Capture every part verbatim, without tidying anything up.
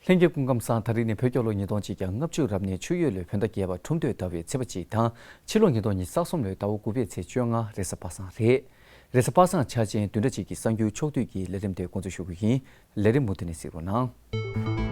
ལྷན་རྒྱས་སྐུ་ཁམས་བཟང་། ད་རིང་ནི་བོད་རྒྱལ་ལོ་ཉིས་སྟོང་གཅིག་བརྒྱ་ལྔ་བཅུ་རབ་གནས་ཆུ་ཡོས་ལོའི་བོད་ཟླ་བརྒྱད་པ་ཁྲུམས་སྟོད་ཟླ་བའི་ཚེས་པ་གཅིག་དང་། ཕྱི་ལོ་ཉིས་སྟོང་ཉི་ཤུ་རྩ་གསུམ་ལོའི་ཟླ་བ་དགུ་པའི་ཚེས་བཅོ་ལྔ་རེས་གཟའ་པ་སངས་རེད། རེས་གཟའ་པ་སངས་འཆར་ཅན་བདུན་ཕྲག་གཅིག་གི་གསར་འགྱུར་ཕྱོགས་བསྡུས་ཀྱི་ལས་རིམ་དེ་འགོ་འཛུགས་ཞུ་གི་ཡིན། ལས་རིམ་མུ་མཐུད་ནས་གཟིགས་རོགས་གནང་།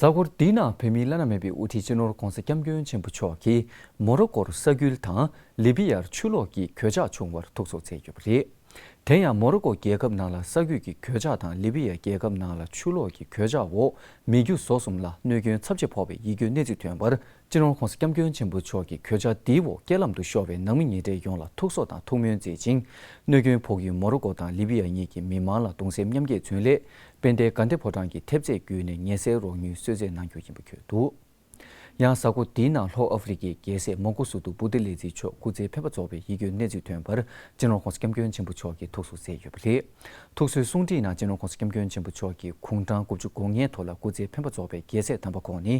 གཟའ་འཁོར་འདིའི་ནང་བོད་མིའི་བླ་ན་མེད་པའི་དབུ་ཁྲིད་སྤྱི་ནོར་༧གོང་ས་༧སྐྱབས་མགོན་ཆེན་པོ་མཆོག་གིས་མོ་རོ་ཀོར་ས་འགུལ་དང་ལི་བི་ཡར་ཆུ་ལོག་གི་གོད་ཆག་བྱུང་བར་ཐུགས་གསོ་མཛད་ཡོད་པ་རེད། དེ་ཡང་མོ་རོ་ཀོ་རྒྱལ་ཁབ་ནང་ལ་ས་རྒྱུད་ཀྱི་གོད་ཆག་དང་ལི་བི་ཡ་རྒྱལ་ཁབ་ནང་ལ་ཆུ་ལོག་གི་གོད་ཆག་འོག་མི་རྒྱུ་ཟོག་གསུམ་ལ་གནོད་སྐྱོན་ཚབས་ཆེ་ཕོག་པའི་ཡིད་སྐྱོའི་གནས་ཚུལ་ཐོན་པར། སྤྱི་ནོར་༧གོང་ས་༧སྐྱབས་མགོན་ཆེན་པོ་མཆོག་གིས་གོད་ཆག་འདིའི་འོག་རྐྱེན་ལམ་དུ་ཤོར་བའི་ནང་མི་ཉེ་འབྲེལ་ཡོངས་ལ་ཐུགས་གསོ་དང་ཐུགས་སྨོན་མཛད་ཅིང་། གནོད་སྐྱོན་ཕོག་ཡུལ་མོ་རོ་ཀོ་དང་ལི་བི་ཡ་གཉིས་ཀྱི་མི་མང་ལ་གདུང་སེམས་མཉམ་སྐྱེད་མཚོན་སླད། དཔལ་ལྡན་དགའ་ལྡན་ཕོ་བྲང་གི་ཐེབས་རྩས་བརྒྱུད་ནས་ཉེ་སྲས་རོགས་དངུལ་གསོལ་སྩལ་གནང་རྒྱུ་ཡིན་པ་བཀོད་འདུག། ཡང་གཟའ་འཁོར་འདིའི་ནང་ལྷོ་ཨ་ཧྥེ་རི་ཁའི་རྒྱལ་སྲས་མོང་གོ་སོ་ཏུ་བུ་ཏི་ལེ་ཛི་མཆོག་སྐུ་ཚེ་འཕེན་པ་རྫོགས་པའི་ཡིད་སྐྱོའི་གནས་ཚུལ་ཐོན་པར། སྤྱི་ནོར་༧གོང་ས་༧སྐྱབས་མགོན་ཆེན་པོ་མཆོག་གིས་ཐུགས་གསོ་མཛད་ཡོད་པ་རེད། ཐུགས་གསོའི་གསུང་འཕྲིན་ནང་སྤྱི་ནོར་༧གོང་ས་༧སྐྱབས་མགོན་ཆེན་པོ་མཆོག་གིས་དགུང་གྲངས་དགུ་བཅུ་གོ་ལྔའི་ཐོག་ལ་སྐུ་ཚེ་འཕེན་པ་རྫོགས་པའི་རྒྱལ་སྲས་དམ་པ་ཁོང་ནི་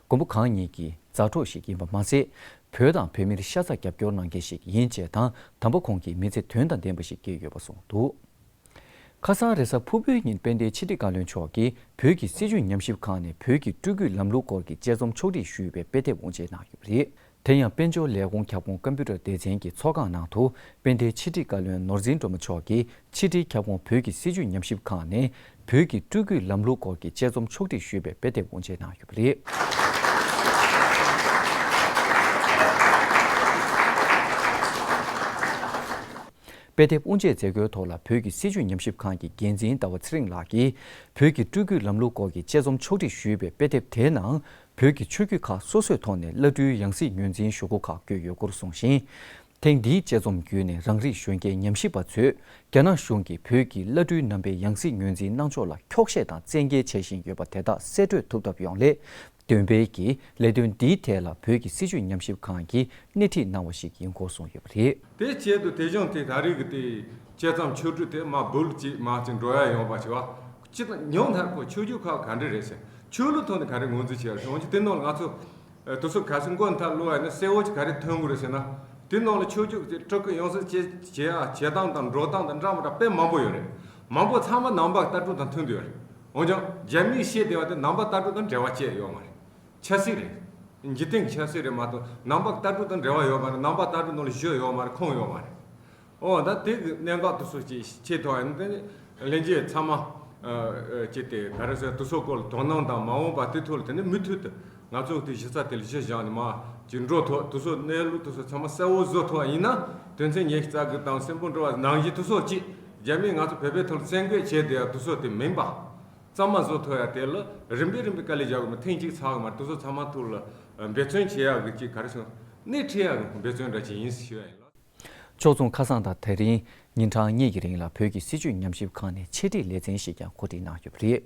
མགོན་པོ་གང་ཉིད་ཀྱི་མཛའ་གྲོགས་ཤིག་ཡིན་པ་མ་ཟད། བོད་དང་བོད་མིར་ཤ་ཚ་རྒྱབ་སྐྱོར་གནང་མཁན་ཞིག་ཡིན་ཅེས་དང་། དམ་པ་ཁོང་གིས་མི་ཚེ་དོན་དང་ལྡན་པ་ཞིག་སྐྱེལ་ཡོད་པ་གསུངས་འདུག། ཁ་སང་རེས་གཟའ་ཕུར་བུའི་ཉིན་དཔལ་ལྡན་ཕྱི་དྲིལ་བཀའ་བློན་མཆོག་གིས་བོད་ཀྱི་སྲིད་བྱུས་ཉམས་ཞིབ་ཁང་ནས་བོད་ཀྱི་སྤྲུལ་སྐུའི་ལམ་ལུགས་སྐོར་གྱི་དཔྱད་རྩོམ་ཕྱོགས་སྒྲིག་ཞུས་པའི་དཔེ་དེབ་དབུ་འབྱེད་གནང་ཡོད་པ་རེད། དེ་ཡང་དཔལ་འབྱོར་ལས་ཁུངས་ཁྱབ་ཁོངས་ཀམ་པུ་ཊར་སྡེ་ཚན་གྱི་ཚོགས་ཁང་ནང་དུ་དཔལ་ལྡན་ཕྱི་དྲིལ་བཀའ་བློན་ནོར་འཛིན་སྒྲོལ་མ་མཆོག་གིས་ཕྱི་དྲིལ་ཁྱབ་ཁོངས་བོད་ཀྱི་སྲིད་བྱུས་ཉམས་ཞིབ་ཁང་ནས་བོད་ཀྱི་སྤྲུལ་སྐུའི་ལམ་ལུགས་སྐོར་གྱི་དཔྱད་རྩོམ་ཕྱོགས་སྒྲིག་ཞུས་པའི་དཔེ་དེབ་དབུ་འབྱེད་གནང་ཡོད་པ་རེད། དཔེ་དེབ་དབུ་འབྱེད་མཛད་སྒོའི་ཐོག་ལ་བོད་ཀྱི་སྲིད་བྱུས་ཉམས་ཞིབ་ཁང་གི་འགན་འཛིན་ཟླ་བ་ཚེ་རིང་ལགས་ཀྱིས། བོད་ཀྱི་སྤྲུལ་སྐུའི་ལམ་ལུགས་སྐོར་གྱི་དཔྱད་རྩོམ་ཕྱོགས་སྒྲིག་ཞུས་པའི་དཔེ་དེབ་དེའི་ནང་། བོད་ཀྱི་ཆོས་བརྒྱུད་ཁག་སོ་སོའི་ཐོག་ནས་བླ་སྤྲུལ་ཡང་སྲིད་ངོས་འཛིན་ཞུ་སྒོ་ཁག་བཀོད་ཡོད་སྐོར་གསུངས་ཤིང་། ཐེངས་འདིའི་དཔྱད་རྩོམ་བརྒྱུད་ནས་རང་རིགས་གཞོན་སྐྱེས་ཉམས་ཞིབ་པ་ཚོས་རྒྱ་ནག་གཞུང་གིས་བོད་ཀྱི་བླ་སྤྲུལ་རྣམ་པའི་ཡང་སྲིད་ངོས་འཛིན་གནང་ཕྱོགས་ལ་འཁྱོག་བཤད་དང་བཙན་འགེལ་བྱེད་བཞིན་ཡོད་པ་དེ་དག་གསེད་བཀྲོལ་ཐུབ་ཐབས་ཡོང་སླད། འདོན་སྤེལ་གྱིས་ལས་དོན་འདིའི་ཐད་ལ་བོད་ཀྱི་སྲིད་བྱུས་ཉམས་ཞིབ་ཁང་གིས་སྣེ་ཁྲིད་གནང་བ་ཞིག་ཡིན་སྐོར་གསུངས་ཡོད་པ་རེད། དེའི་ཆེད་དུ་དེ་བཞིན་དེ་ད་རེས་ཀྱི་དེ་དཔྱད་རྩོམ་ཆོས་དྲུག་དེ་མ་འབུལ་ཅིག་མ་ཅིག་འགྲོ་ཡ་ཡོང་བ་ཞིག་བ། ཅི་ལྟར་ཉུང་མཐར་ཁོ་ཆོས་བརྒྱུད་ཁག་ག་འདྲ་རེད་ཟེར། ཆོས་ལུགས་ཐོག་ནས་ག་རེ་ངོས་འཛིན་བྱས་ཡོད་རེད། འོན་ཀྱང་དེ་ནང་ལ་ང་ཚོ་དུས་ཚོད་ག་ཚོད་མགོ་མཐའ་བསླུ་བ་ཡིན་ན་གསལ་བོ་ཅིག་ག་རེ་ཐོན་དགོས་རེད་ཟེར་ན། དེ་ནང་ལ་ཆོས་བརྒྱུད་ཀྱི་སྤྲུལ་སྐུ་ཡོངས་སུ་བྱེད་བྱེད་ཡ་བྱེད་སྟངས་དང་འགྲོ་སྟངས་དང་འདྲ་མི་འདྲ་དཔེ་མང་པོ་ཡོད་རེད། མང་པོ་ཚང་མ་ནང་པ་ལྟ་གྲུབ་དང་མཐུན་དུ་ཡོད་རེད། འོན་ཀྱང་རྒྱ་མིས་བཤད་བསྡད་པ་དེ་ནང་པ་ལྟ་གྲུབ་དང་འབྲེལ་བ་བཅད་ཡོད་མ་རེད། ཆབ་སྲིད་རེད། འཇིག་རྟེན་གྱི་ཆབ་སྲིད་རེད་མ་གཏོགས་ནང་པ་ལྟ་གྲུབ་དང་འབྲེལ་བ་ཡོད་མ་རེད། ནང་པ་ལྟ་གྲུབ་ནང་ལ་བཞུགས་ཡོད་མ་རེད། ཁོངས་ཡོད་མ་རེད། འོ་ད་དེ་གི་གནད་འགག་དེ་ཚོ་ཅིག་ཆེད་ཐོག་ཡིན་དེ་ལྷན་རྒྱས་ཚང་མ་ཅིག་དེ་ག་རེ་ཟེར་དེ་ཚོ་སྐོར་ལ་དོ་སྣང་དང་མ་འོངས་པ་དེ་ཐོག་ལ་དེ་ནི་མུ་མཐུད་དུ་ང་ཚོ་དེ་གཞི་རྩ་དེ་ལ་གཞི་བཞག་ནས་མ་ཅིག་འགྲོ་ཐོག་དེ་ཚོ་གནས་ལུགས་དེ་ཚོ་ཚང་མ་གསལ་བོ་བཟོ་ཐུབ་པ་ཡིན་ན་དོན་ཚན་ཉི་ཤུ་རྩ་དགུ་དང་སྲིན་པོ་འགྲོ་བ་ནང་བཞིན་དེ་ཚོ་ཅིག་རྒྱ་མིས་ང་ཚོ་བོད་པའི་ཐོག་ལ་བཙན་རྒོལ་བྱས་བསྡད་ཡ་དེ་ཚོ་དེ་མིན་པ། གཙང་མ་བཟོ་ཐུབ་ཡ་དེ་ལ་རིམ་པས་རིམ་པས་དཀའ་ལས་རྒྱག་དགོས་མ་ཐེངས་གཅིག་ཚར་གི་མ་རེད། དེ་ཚོ་ཚང་མ་ཐུགས་ལ་འབད་བརྩོན་བྱེད་ཡ་གི་ཅིག་ག་རེ་ཟེར་སྣེ་ཁྲིད་ཡ་གི་འབད་བརྩོན་འདྲ་ཅིག་ཡིན་ཞུ་ཡ་ཡིན་ལགས། ཕྱོགས་མཚུངས་ཁ་སང་དང་དེ་རིང་ཉིན་གྲངས་གཉིས་ཀྱི་རིང་ལ་བོད་ཀྱི་སྲིད་བྱུས་ཉམས་ཞིབ་ཁང་ནས་འཆད་ཁྲིད་ལེ་ཚན་ཞིག་ཀྱང་གོ་སྒྲིག་གནང་ཡོད་པ་རེད།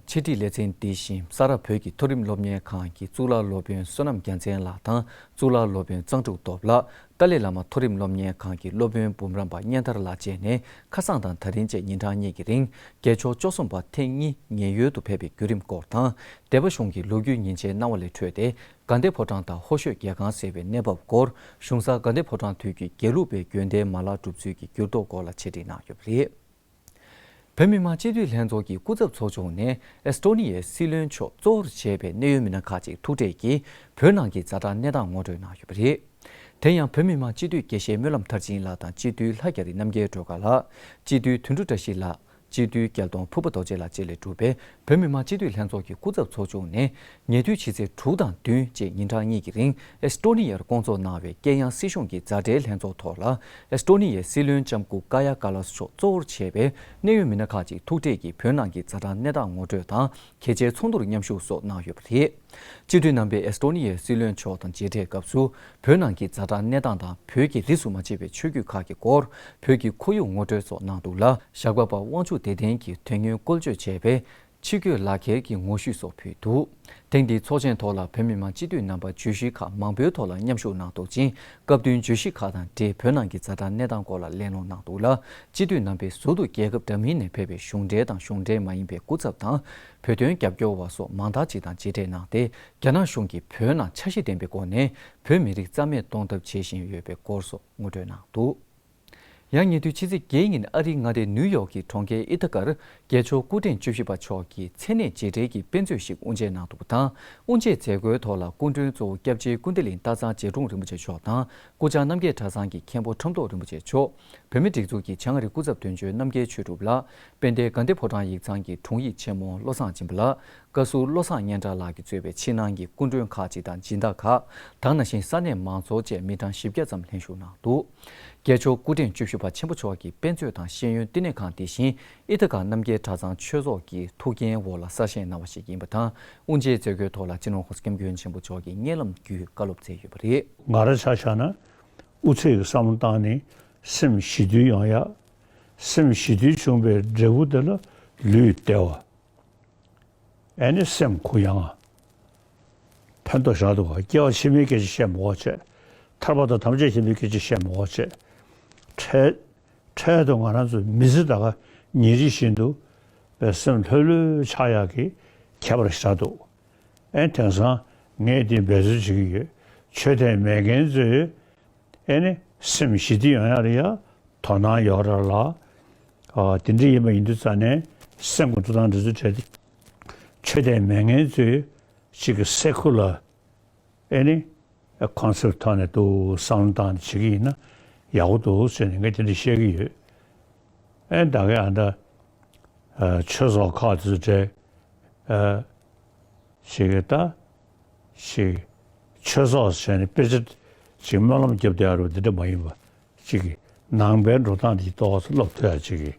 འཆད་ཁྲིད་ལེ་ཚན་འདི་བཞིན་ས་རཱ་བོད་ཀྱི་མཐོ་རིམ་སློབ་གཉེར་ཁང་གི་གཙུག་ལག་སློབ་དཔོན་བསོད་ནམས་རྒྱལ་མཚན་ལགས་དང་གཙུག་ལག་སློབ་དཔོན་གཙང་ཕྲུག་སྟོབས་ལགས། ཏཱ་ལའི་བླ་མ་མཐོ་རིམ་སློབ་གཉེར་ཁང་གི་སློབ་དཔོན་འབུམ་རམས་པ་གཉན་ཐར་ལགས་བཅས་ནས་ཁ་སང་དང་དེ་རིང་བཅས་ཉིན་གྲངས་གཉིས་ཀྱི་རིང་རྒྱལ་མཆོག་བཅུ་གསུམ་པ་ཐེངས་གཉིས་ཉེ་ཡུལ་དུ་ཕེབས་པའི་བརྒྱུད་རིམ་སྐོར་དང་། འདས་པ་གཞུང་གི་ལོ་རྒྱུས་ཉིན་བྱེད་གནང་བ་ལས་འཕྲོས་ཏེ་དགའ་ལྡན་ཕོ་བྲང་དང་ཧོ་ཤོད་རྒྱལ་ཁང་ཟེར་བའི་གནས་བབ་སྐོར་གཞུང་སར་དགའ་ལྡན་ཕོ་བྲང་དུས་ཀྱི་དགེ་ལུགས་པའི་དགོན་སྡེའི་མ་ལག་གྲུབ་ཚུལ་གྱི་འགྱུར་ལྡོག་སྐོར་ལ་འཆད་ཁྲིད་གནང་ཡོད་པ་རེད། བོད་མི་མང་སྤྱི་འཐུས་ལྷན་ཚོགས་ཀྱི་སྐུ་ཚབ་ཚོགས་ཆུང་ནས་ཨེས་ཏོ་ནི་ཡའི་སྲིད་བློན་མཆོག་གཙོ་བོར་བྱས་པའི་གནད་ཡོད་མི་སྣ་ཁག་ཅིག་ཐུག་འཕྲད་ཀྱིས་བོད་ནང་གི་ཛ་དྲག་གནས་སྟངས་ངོ་སྤྲོད་གནང་ཡོད་པ་རེད། དེ་ཡང་བོད་མི་མང་སྤྱི་འཐུས་དགེ་བཤེས་སྨོན་ལམ་མཐར་ཕྱིན་ལགས་དང་སྤྱི་འཐུས་ལྷ་རྒྱ་རི་རྣམ་རྒྱལ་སྒྲོལ་དཀར་ལགས། སྤྱི་འཐུས་དོན་གྲུབ་བཀྲ་ཤིས་ལགས། སྤྱི་འཐུས་རྒྱལ་གདོང་ཕུར་པ་རྡོ་རྗེ་ལགས་བཅས་ལས་གྲུབ་པའི་བོད་མི་མང་སྤྱི་འཐུས་ལྷན་ཚོགས་ཀྱི་སྐུ་ཚབ་ཚོགས་ཆུང་ནས་ཉེ་དུས་ཕྱི་ཚེས་དྲུག་དང་བདུན་བཅས་ཉིན་གྲངས་གཉིས་ཀྱི་རིང་ཨེས་ཏོ་ནི་ཡར་བསྐོང་ཚོགས་གནང་བའི་ཀེ་ཡང་སྲིད་གཞུང་གི་མཛའ་འབྲེལ་ལྷན་ཚོགས་ཐོག་ལ་ཨེས་ཏོ་ནི་ཡའི་སྲིད་བློན་ལྕམ་སྐུ་ཀ་ཡ་ཀ་ལཱས་མཆོག་གཙོ་བོར་བྱས་པའི་གནད་ཡོད་མི་སྣ་ཁག་ཅིག་ཐུག་འཕྲད་ཀྱིས་བོད་ནང་གི་ཛ་དྲག་གནས་སྟངས་ངོ་སྤྲོད་དང་གལ་ཆེའི་ཚོགས་འདུར་མཉམ་ཞུགས་སོགས་གནང་ཡོད་པ་རེད། སྤྱི་འཐུས་རྣམ་པས་ཨེས་ཏོ་ནི་ཡའི་སྲིད་བློན་མཆོག་དང་མཇལ་འཕྲད་སྐབས་སུ་བོད་ནང་གི་ཛ་དྲག་གནས་སྟངས་དང་བོད་ཀྱི་རིས་སུ་མ་ཆད་པའི་ཆོས་བརྒྱུད་ཁག་གི་སྐོར་བོད་ཀྱི་ཁོར་ཡུག་ངོ་སྤྲོད་སོགས་གནང་འདུག་ལ། ཞབས་པ་པ་དབང་ཕྱུག་བདེ་ལྡན་གྱིས་དོན་སྙིང་བཀོལ་སྤྱོད་བྱས་པའི་ ཕྱི་སྐྱོད་ལག་ཁྱེར་གྱི་ངོ་བཤུས་སོགས་ཕུལ་འདུག་ཐེངས་འདིའི་ཚོགས་ཆེན་ཐོག་ལ་བོད་མི་མང་སྤྱི་འཐུས་རྣམ་པ་བརྗོད་གཞི་ཁག་མང་པོའི་ཐོག་ལ་མཉམ་ཞུགས་གནང་འདུག་ཅིང་། སྐབས་བསྟུན་བརྗོད་གཞི་ཁག་དང་འབྲེལ་བོད་ནང་གི་ཛ་དྲག་གནས་སྟངས་སྐོར་ལ་གླེང་སློང་གནང་འདུག་ལ། སྤྱི་འཐུས་རྣམ་པས་ཟུར་དུ་རྒྱལ་ཁབ་འདྲ་མིན་ནས་ཕེབས་པའི་གཞུང་འབྲེལ་དང་གཞུང་འབྲེལ་མ་ཡིན་པའི་སྐུ་ཚབ་དང་། བོད་དོན་རྒྱབ་སྐྱོར་བ་སོགས་མང་དག་ཅིག་དང་མཇལ་འཕྲད་གནང་སྟེ། རྒྱ་ནག་གཞུང་གིས་བོད་ནང་འཆར་གཞི་ལྡན་པའི་སྒོ་ནས་བོད་མི་རིགས་རྩ་མེད་གཏོང་ཐབས་བྱེད་བཞིན་ཡོད་པའི་སྐོར་སོགས་ངོ་སྤྲོད་གནང་འདུག་ཡང་ཉེ་དུས་ཕྱི་ཚེས་བརྒྱད་ཉིན་ཨ་རིའི་མངའ་སྡེ་ནིའུ་ཡོག་གི་གྲོང་ཁྱེར་ཨི་ཐ་ཀར་རྒྱལ་མཆོག་སྐུ་ཕྲེང་བཅུ་བཞི་པ་མཆོག་གི་མཚན་གནས་རྗེས་དྲན་གྱི་དཔེ་མཛོད་ཞིག་དབུ་འབྱེད་གནང་འདུག་པ་དང་། དབུ་འབྱེད་མཛད་སྒོའི་ཐོག་ལ་སྐུ་མགྲོན་གཙོ་བོ་སྐྱབས་རྗེ་ཀུན་བདེ་གླིང་སྟག་ཚང་རྗེ་དྲུང་རིན་པོ་ཆེ་མཆོག་དང་། སྐུ་བཅར་རྣམ་རྒྱལ་གྲྭ་ཚང་གི་མཁན་པོ་ཁྲོམ་ཐོག་རིན་པོ་ཆེ་མཆོག་བོད་མིའི་སྒྲིག་འཛུགས་ཀྱི་བྱང་ཨ་རིའི་སྐུ་ཚབ་དོན་གཅོད་རྣམ་རྒྱལ་ཆོས་གྲུབ་ལགས། དཔལ་ལྡན་དགའ་ལྡན་ཕོ་བྲང་ཡིག་ཚང་གི་དྲུང་ཡིག་ཆེན་མོ་བློ་བཟང་སྦྱིན་པ་ལགས། བཀའ་ཟུར་བློ་བཟང་སྙན་གྲགས་ལགས་ཀྱིས་གཙོས་པའི་ཕྱི་ནང་གི་སྐུ་མགྲོན་ཁག་ཅིག་དང་སྦྱིན་བདག་ཁག་དང་། ནང་བཞིན་ས་གནས་མང་ཚོགས་བཅས་མི་གྲངས་བཞི་བརྒྱ་ཙམ་ལྷན་ཞུགས་གནང་འདུག་རྒྱལ་མཆོག་སྐུ་ཕྲེང་བཅུ་བཞི་པ་ཆེན་པོ་མཆོག་གི་དཔེ་མཛོད་དང་ཤེས་ཡོན་བསྟི་གནས་ཁང་དེ་བཞིན་ཨི་ཐ་ག་རྣམ་རྒྱལ་གྲྭ་ཚང་ཆོས་ཚོགས་ཀྱི་ཐུགས་འགན་འོག་ལ་གསར་བཞེངས་གནང་བ་ཞིག་ཡིན་པ་དང་། དབུ་འབྱེད་མཛད་སྒོའི་ཐོག་ལ་སྤྱི་ནོར་༸གོང་ས་༸སྐྱབས་མགོན་ཆེན་པོ་མཆོག་གིས་མངལ་ལམ་བརྒྱུད་བཀའ་སློབ་སྩལ་ཡོད་པ་རེད། ང་རང་ཆ་བཞག་ན་དབུ་ཚད་ཀྱི་བསམ་བློ་བཏང་ནས་སེམས་ཞི་དུལ་ཡོང་ཡག་སེམས་ཞི་དུལ་བྱུང་བའི་འབྲས་བུ་དེ་ལ་ལུས་བདེ་བ། ཨེ་ནི་སེམས་གུ་ཡངས། ཕན་ཐོགས་བཞག་འདུག་ག་སྐྱེ་བ་ཕྱི་མའི་སྐད་ཆ་བཤད་མི་དགོས་བྱས། ཐར་པ་དང་དམ་བཅའ་ཆེན་པོའི་སྐད་ཆ་བཤད་མི་དགོས་བྱས། འཕྲལ་འཕྲལ་དུ་ང་རང་ཚོ་མི་ཚེ་ད་ག་ཉིན་རེ་བཞིན་དུ་པའི་སེམས་ལྷོད་ལྷོད་ཆགས་ཡག་གི་ཁྱད་པར་ཞིག་ཆགས་འདུག་ཨེ་དེང་སང་ངས་འདི་འབད་རྩོལ་བྱེད་ཀྱི་ཡོད། ཆོས་དད་མེད་མཁན་ཚོས། ཨེ་ནི་སེམས་ཞི་བདེ་ཡོང་ཡག་ལ་ཡ་དོ་སྣང་ཡོད་ར་ལ། ཨ་དེ་འདྲ་ཡིན་པ་ཡིན་དུས་ཙང་ནས་སེམས་ཀྱི་འགྲོ་སྟངས་འདི་ཚོ་བྲལ་ཏེ། ཆོས་དད་མེད་མཁན་ཚོས་གཅིག་གི་སེ་ཁུ་ལ་ཨེ་ནི་ཁོན་སེབ་ཐོག་ནས་འདུག་བསམ་བློ་བཏང་ནས་བྱེད་ཀྱི་ཡིན་ན་ཡག་པོ་འདུག་ཟེར་ནས་ངས་དེ་འདྲ་བཤད་ཀྱི་ཡོད། ཨེ་ད་ག་ཨ་ད་ཆོས་ཚོགས་ཁག་དེ་ཚོ་གྲས། ཨ་ཞིག་གི་ད་ཞིག་ཆོས་ཚོགས་བྱས་ནས་དཔེ་ཆ་ཞིག་སྨོན་ལམ་རྒྱབ་བསྡད་ཡ་རུ་འདི་འདྲ་མ་ཡིན་པ་ཞིག་གི་ནང་པའི་འགྲོ་སྟངས་འདི་ཏོག་ཙམ་སློབ་ཐུབ་ཡ་ཅིག་གི་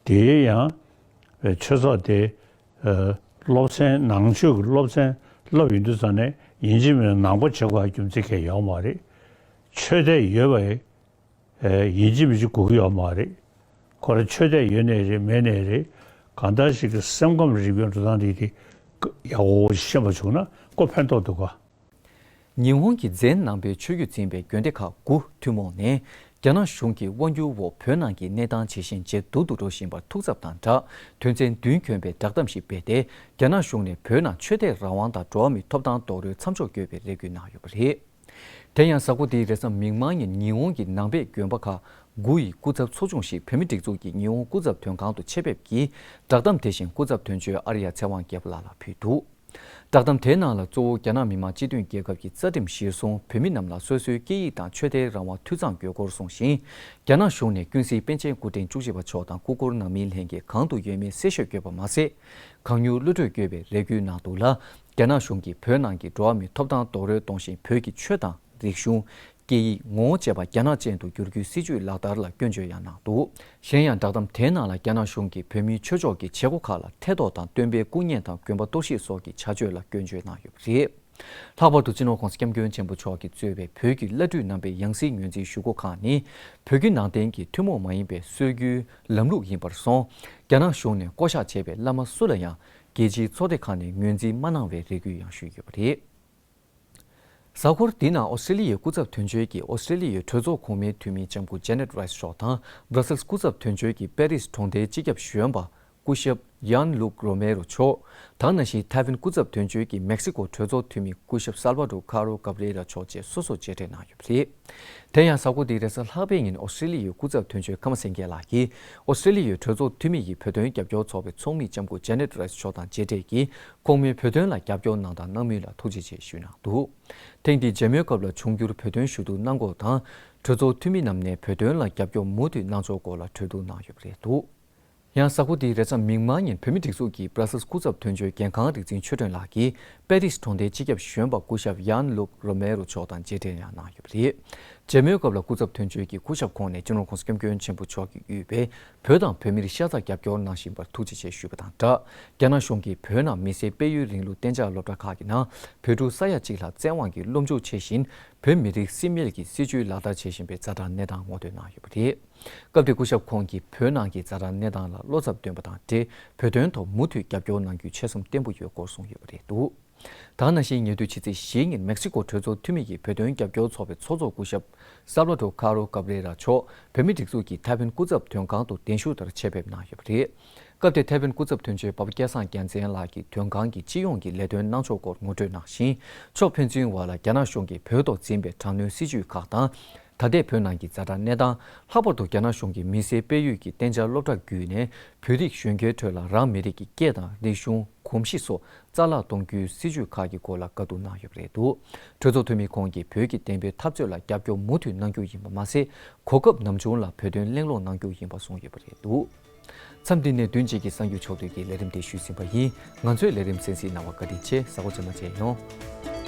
དེའི་ཡང་ཆོས་ཚོགས་དེ་སློབ་ཚན་ནང་ཆོས་ཀྱི་སློབ་ཚན་སློབ་ཡོང་དུས་ཙང་ནས་ཡིན་གཅིག་མིན་གཅིག་ནང་པ་བྱེད་དགོས་ཡ་རྒྱུ་མཚན་གང་ཡང་ཡོད་མ་རེད། ཆོས་དད་ཡོད་པ་ཡིན་གཅིག་མིན་གཅིག་དགོས་ཀྱི་ཡོད་མ་རེད། ཁོ་རང་ཆོས་དད་ཡོད་ནའི་རེད་མེད་ནའི་རེད། གང་ལྟར་ཞིག་གི་སེམས་ཁམས་རིག་པའི་འགྲོ་སྟངས་རིགས་དེ་ཡག་པོ་ཤེས་པ་བྱུང་ན་ཁོ་ཕན་ཐོགས་འདུག་ག་ཉི་ཧོང་གི་ཛེན་ནང་པའི་ཆོས་བརྒྱུད་འཛིན་པའི་དགོན་སྡེ་ཁག་དགུ་ཐུན་མོང་ནས་རྒྱ་ནག་གཞུང་གི་དབང་སྒྱུར་འོག་བོད་ནང་གི་གནས་སྟངས་ཇེ་ཞན་ཇེ་སྡུག་ཏུ་འགྲོ་བཞིན་པར་ཐུགས་འཚབ་དང་སྦྲགས། དོན་ཚན་བདུན་གྱོན་པའི་བསྒྲགས་གཏམ་ཞིག་སྤེལ་ཏེ། རྒྱ་ནག་གཞུང་ནས་བོད་ནང་ཆོས་དད་རང་དབང་དང་འགྲོ་བ་མིའི་ཐོབ་ཐང་རྡོག་རོལ་མཚམས་འཇོག་དགོས་པའི་རེ་སྐུལ་གནང་ཡོད་པ་རེད། དེ་ཡང་གཟའ་འཁོར་འདིའི་རེས་གཟའ་མིག་དམར་ཉིན་ཉི་ཧོང་གི་ནང་པའི་དགོན་པ་ཁག་དགུ་ཡི་སྐུ་ཚབ་ཚོགས་ཆུང་ཞིག་བོད་མིའི་སྒྲིག་འཛུགས་ཀྱི་ཉི་ཧོང་སྐུ་ཚབ་དོན་ཁང་དུ་ཆེད་ཕེབས་ཀྱིས་བསྒྲགས་གཏམ་དེ་བཞིན་སྐུ་ཚབ་དོན་གཅོད་ཨར་ཡ་ཚེ་དབང་རྒྱལ་པོ་ལགས་ལ་ཕུལ་འདུག་བསྒྲགས་གཏམ་དེའི་ནང་ལ་གཙོ་བོ་རྒྱ་ནག་མི་དམངས་སྤྱི་མཐུན་རྒྱལ་ཁབ་ཀྱི་རྩ་ཁྲིམས་གཞིར་བཟུང་བོད་མི་རྣམས་ལ་སོ་སོའི་སྐད་ཡིག་དང་ཆོས་དད་རང་དབང་འཐུས་ཚང་དགོས་སྐོར་གསུངས་ཤིང་། རྒྱ་ནག་གཞུང་ནས་ཀུན་གཟིགས་པཎ་ཆེན་སྐུ་ཕྲེང་བཅུ་གཅིག་པ་མཆོག་དང་སྐུ་འཁོར་ནང་མིའི་ལྷན་རྒྱས་གང་དུ་ཡོད་མེད་གསལ་བཤད་དགོས་པ་མ་ཟད། གང་མྱུར་གློད་གྲོལ་དགོས་པའི་རེ་སྐུལ་གནང་འདུག་ལ། རྒྱ་ནག་གཞུང་གིས་བོད་ནང་གི་འགྲོ་བ་མིའི་ཐོབ་ཐང་རྡོག་རོལ་གཏོང་བཞིན་བོད་ཀྱི་ཆོས་དང་རིག་གཞུང་། སྐད་ཡིག་ངོ་བོ་བཅས་པ་རྒྱ་ནག་ཅན་དུ་བསྒྱུར་རྒྱུའི་སྲིད་བྱུས་ལག་བསྟར་ལ་སྐྱོན་བརྗོད་ཡང་གནང་འདུག་གཞན་ཡང་བསྒྲགས་གཏམ་དེའི་ནང་ལ་རྒྱ་ནག་གཞུང་གིས་བོད་མིའི་ཆོས་ཕྱོགས་ཀྱི་བྱེད་སྒོ་ཁག་ལ་ཐེ་གཏོགས་དང་སྟོན་པའི་སྐུ་བརྙན་དང་དགོན་པ་གཏོར་བཤིག་སོགས་ཀྱི་བྱ་སྤྱོད་ལ་སྐྱོན་བརྗོད་གནང་ཡོད་པ་རེད། ལྷག་པར་དུ་སྤྱི་ནོར་༸གོང་ས་༸སྐྱབས་མགོན་ཆེན་པོ་མཆོག་གིས་གཙོས་པའི་བོད་ཀྱི་བླ་སྤྲུལ་རྣམ་པའི་ཡང་སྲིད་ངོས་འཛིན་ཞུ་སྒོ་ཁག་ནི། བོད་བརྒྱུད་ནང་བསྟན་གྱི་ཐུན་མོང་མ་ཡིན་པའི་སྲོལ་རྒྱུན་ལམ་ལུགས་ཡིན་པར་སོང་། རྒྱ་ནག་གཞུང་ནས་བསྐོ་གཞག་བྱས་པའི་བླ་མ་སུ་ལ་ཡང་རྒྱལ་སྤྱིའི་ཚོགས་སྡེ་ཁག་ནས་ངོས་འཛིན་མ་གནང་བའི་རེ་སྐུལ་ཡང་ཞུས་ཡོད་པ་རེད། གཟའ་འཁོར་འདི་ནང་ཨོ་སི་ཀྲེ་ལི་ཡའི་སྐུ་ཚབ་དོན་གཅོད་ཀྱིས་ཨོ་སི་ཀྲེ་ལི་ཡའི་གྲོས་ཚོགས་གོང་མའི་འཐུས་མི་ལྕམ་སྐུ་ཇེ་ནེད་རའི་སི་མཆོག་དང་། སྦྲ་སེལ་སི་སྐུ་ཚབ་དོན་གཅོད་ཀྱིས་པེ་རིས་གྲོང་སྡེའི་སྤྱི་ཁྱབ་གཞོན་པ་སྐུ་ཞབས་ཡན་ལུག་རོ་མེ་རོ་མཆོག་དང་། ནང་བཞིན་ཐའེ་ཝན་སྐུ་ཚབ་དོན་གཅོད་ཀྱིས་མེག་སི་ཀོ་གྲོས་ཚོགས་འཐུས་མི་སྐུ་ཞབས་སལ་བ་ཌོ་ཁ་རོ་གབ་རི་ཨེ་ལ་མཆོག་བཅས་སོ་སོར་མཇལ་འཕྲད་གནང་ཡོད་པ་རེད། དེ་ཡང་གཟའ་འཁོར་འདིའི་རེས་གཟའ་ལྷག་པའི་ཉིན་ཨོ་སི་ཀྲེ་ལི་ཡའི་སྐུ་ཚབ་དོན་གཅོད་ཀརྨ་སེང་གེ་ལགས་ཀྱིས་ཨོ་སི་ཀྲེ་ལི་ཡའི་གྲོས་ཚོགས་འཐུས་མི་ཡི་བོད་དོན་རྒྱབ་སྐྱོར་ཚོགས་པའི་ཚོགས་མི་ལྕམ་སྐུ་ཇེ་ནེད་རའི་སི་མཆོག་དང་མཇལ་འཕྲད་ཀྱིས། ཁོང་མོས་བོད་དོན་ལ་རྒྱབ་སྐྱོར་གནང་དང་གནང་མུས་ལ་ཐུགས་རྗེ་ཆེ་ཞུས་གནང་འདུག་ཐེངས་འདིའི་མཇལ་མོལ་སྐབས་ལ་འབྱུང་འགྱུར་བོད་དོན་ཞུ་གཏུག་གནང་སྐོར་དང་། གྲོས་ཚོགས་འཐུས་མི་རྣམས་ནས་བོད་དོན་ལ་རྒྱབ་སྐྱོར་མུ་མཐུད་གནང་ཕྱོགས་སྐོར་ལ་གྲོས་བསྡུར་གནང་ཡོད་པ་རེད་འདུག་ཡང་གཟའ་འཁོར་འདིའི་རེས་གཟའ་མིག་དམར་ཉིན་བོད་མིའི་སྒྲིག་འཛུགས་ཀྱི་སྦྲ་སེལ་སི་སྐུ་ཚབ་དོན་གཅོད་རྒན་ཁང་རིག་འཛིན་ཆོས་སྒྲོན་ལགས་ཀྱིས་པེ་རིས་གྲོང་སྡེའི་སྤྱི་ཁྱབ་གཞོན་པ་སྐུ་ཞབས་ཡན་ལུག་རོ་མེ་རོ་མཆོག་དང་མཇལ་འཕྲད་ཡང་གནང་ཡོད་པ་རེད། མཇལ་མོལ་སྐབས་ལ་སྐུ་ཚབ་དོན་གཅོད་ཀྱིས་སྐུ་ཞབས་ཁོང་ནས་སྤྱི་ནོར་༸གོང་ས་༸སྐྱབས་མགོན་ཆེན་པོ་མཆོག་གིས་དབུས་པའི་བོད་དང་བོད་མིར་ཤ་ཚ་རྒྱབ་སྐྱོར་གནང་བཞིན་པར་ཐུགས་རྗེ་ཆེ་ཞུས་པ་དང་སྦྲགས། རྒྱ་ནག་གཞུང་གིས་བོད་ནང་མི་སེར་སྤེལ་ཡུལ་རིང་ལུགས་གཏན་འཇགས་སློབ་གྲྭ་ཁག་གི་ནང་བོད་ཕྲུག་ས་ཡ་གཅིག་ལྷག་བཙན་དབང་གིས་སློབ་འཇུག་བྱེད་བཞིན་བོད་མི་རིགས་སྲིད་དམིགས་ཀྱི་སྲིད་བྱུས་ལག་བསྟར་བྱེད་བཞིན་པའི་ཛ་དྲག་གནས་སྟངས་ངོ་སྤྲོད་གནང་ཡོད་པ་རེད། སྐབས་དེར་སྐུ་ཞབས་ཁོང་གིས་བོད་ནང་གི་ཛ་དྲག་གནས་སྟངས་ལ་བློ་འཚབ་བཏོན་པ་དང་འབྲེལ་བོད་དོན་ཐོག་མུ་མཐུད་རྒྱབ་སྐྱོར་གནང་རྒྱུའི་ཆེད་སེམས་བརྟན་པོ་ཡོད་སྐོར་གསུངས་ཡོད་པ་རེད་འདུག་ད་ག་ནང་བཞིན་ཉེ་དུས་ཕྱི་ཚེས་བཞི་ཉིན་མེག་སི་ཀོ་གྲོས་ཚོགས་འཐུས་མི་ཡི་བོད་དོན་རྒྱབ་སྐྱོར་ཚོགས་པའི་ཚོགས་གཙོ་སྐུ་ཞབས་སཱལ་བ་ཌོ་ཁ་རོ་ཀབ་རེ་ར་མཆོག་བོད་མིའི་སྒྲིག་འཛུགས་ཀྱི་ཐའེ་ཝན་སྐུ་ཚབ་དོན་ཁང་དུ་གདན་ཞུ་ལྟར་ཆེད་ཕེབས་གནང་ཡོད་པ་རེད། སྐབས་དེར་ཐའེ་ཝན་སྐུ་ཚབ་དོན་གཅོད་པ་པ་སྐལ་བཟང་རྒྱལ་མཚན་ལགས་ཀྱིས་དོན་ཁང་གི་སྤྱི་ཡོངས་ཀྱི་ལས་དོན་གནང་ཕྱོགས་སྐོར་ངོ་སྤྲོད་གནང་ཞིང་། ཕྱོགས་ཕན་ཚུན་བར་ལ་རྒྱ་ནག་གཞུང་གིས་བོད་ཐོག་འཛིན་པའི་དྲག་གནོན་སྲིད་བྱུས་ཁག་དང་། ད་ལྟའི་བོད་ནང་གི་ཛ་དྲག་གནས་སྟངས། ལྷག་པར་དུ་རྒྱ་ནག་གཞུང་གིས་མི་སེར་སྤེལ་ཡུལ་གྱི་གཏན་འཇགས་སློབ་གྲྭ་བརྒྱུད་ནས་བོད་རིགས་གཞོན་སྐྱེས་ཁྲོད་ལ་རང་མི་རིགས་ཀྱི་སྐད་དང་རིག་གཞུང་། གོམས་གཤིས་སོགས་རྩ་བརླག་གཏོང་རྒྱུའི་སྲིད་བྱུས་ཁག་གི་སྐོར་ལ་བཀའ་བསྡུར་གནང་ཡོད་པ་རེད་འདུག་གྲོས་ཚོགས་འཐུས་མི་ཁོང་གིས་བོད་ཀྱི་བདེན་པའི་འཐབ་རྩོད་ལ་རྒྱབ་སྐྱོར་མུ་མཐུད་གནང་རྒྱུ་ཡིན་པ་མ་ཟད། གོ་སྐབས་ནམ་བྱུང་ལ་བོད་དོན་གླེང་སློང་གནང་རྒྱུ་ཡིན་པ་གསུངས་ཡོད་པ་རེད་འདུག་མཚམས་འདི་ནས་བདུན་གཅིག་གི་གསར་འགྱུར་ཕྱོགས་བསྡུས་ཀྱི་ལས་རིམ་དེ་ཞུས་ཟིན་པ་ཡིན། ང་ཚོའི་ལས་རིམ་གསན་གཟིགས་གནང་བར་བཀའ་དྲིན་ཆེ། གཟའ་འཁོར་རྗེས་མ་མཇལ་ཡོང་།